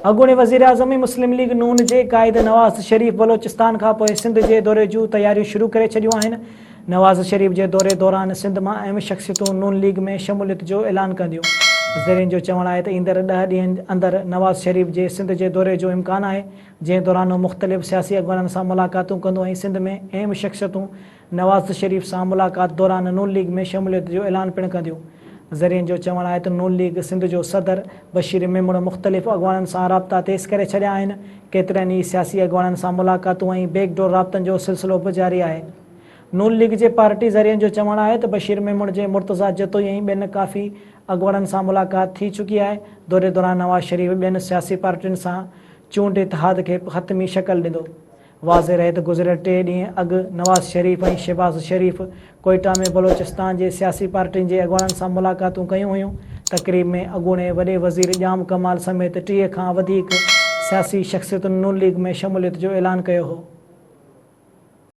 اڳوڻي وزيراعظم ۽ مسلم ليگ نون جي قائد نواز شريف بلوچستان کانپوء سنڌ جي دوري جون تياريون شروع ڪري ڇڏيون آهن. نواز شريف جي دوري دوران سنڌ مان اهم شخصيتون نون ليگ ۾ شموليت جو اعلان ڪنديون. ذريعن جو چوڻ آهي ته ايندڙ ڏهه ڏينهن اندر نواز شريف جي سنڌ جي دوري جو امڪان آهي، جنهن دوران هو مختلف سياسي اڳواڻن سان ملاقاتون ڪندو ۽ سنڌ ۾ اهم شخصيتون نواز شريف سان ملاقات دوران نون ليگ ۾ شموليت جو اعلان پڻ ڪنديون. ذريعن جو چوڻ آهي ته نون ليگ سنڌ جو صدر بشير ميمڻ مختلف اڳواڻن سان رابطا تيز ڪري ڇڏيا آهن، ڪيترن ئي سياسي اڳواڻن سان ملاقاتون ۽ بيڪ ڊور رابطن جو سلسلو به جاري آهي. نون ليگ جي پارٽي ذريعن جو چوڻ آهي ته بشير ميمڻ جي مرتضيٰ جتوئي ۽ ٻين ڪافي اڳواڻن سان ملاقات ٿي چڪي آهي، دوري دوران نواز شريف ٻين سياسي پارٽين سان چونڊ اتحاد کي حتمي شڪل ڏيندو. واضح رهي ته گذريل ٽي ڏينهن اڳ نواز شريف ۽ شهباز شريف ڪوئيٽا ۾ بلوچستان جي سياسي پارٽين جي اڳواڻن سان ملاقاتون ڪيون هيون. تقريب ۾ اڳوڻي وڏي وزير ڄام ڪمال سميت 30 کان وڌيڪ سياسي شخصيتن نون ليگ ۾ شموليت جو اعلان ڪيو هو.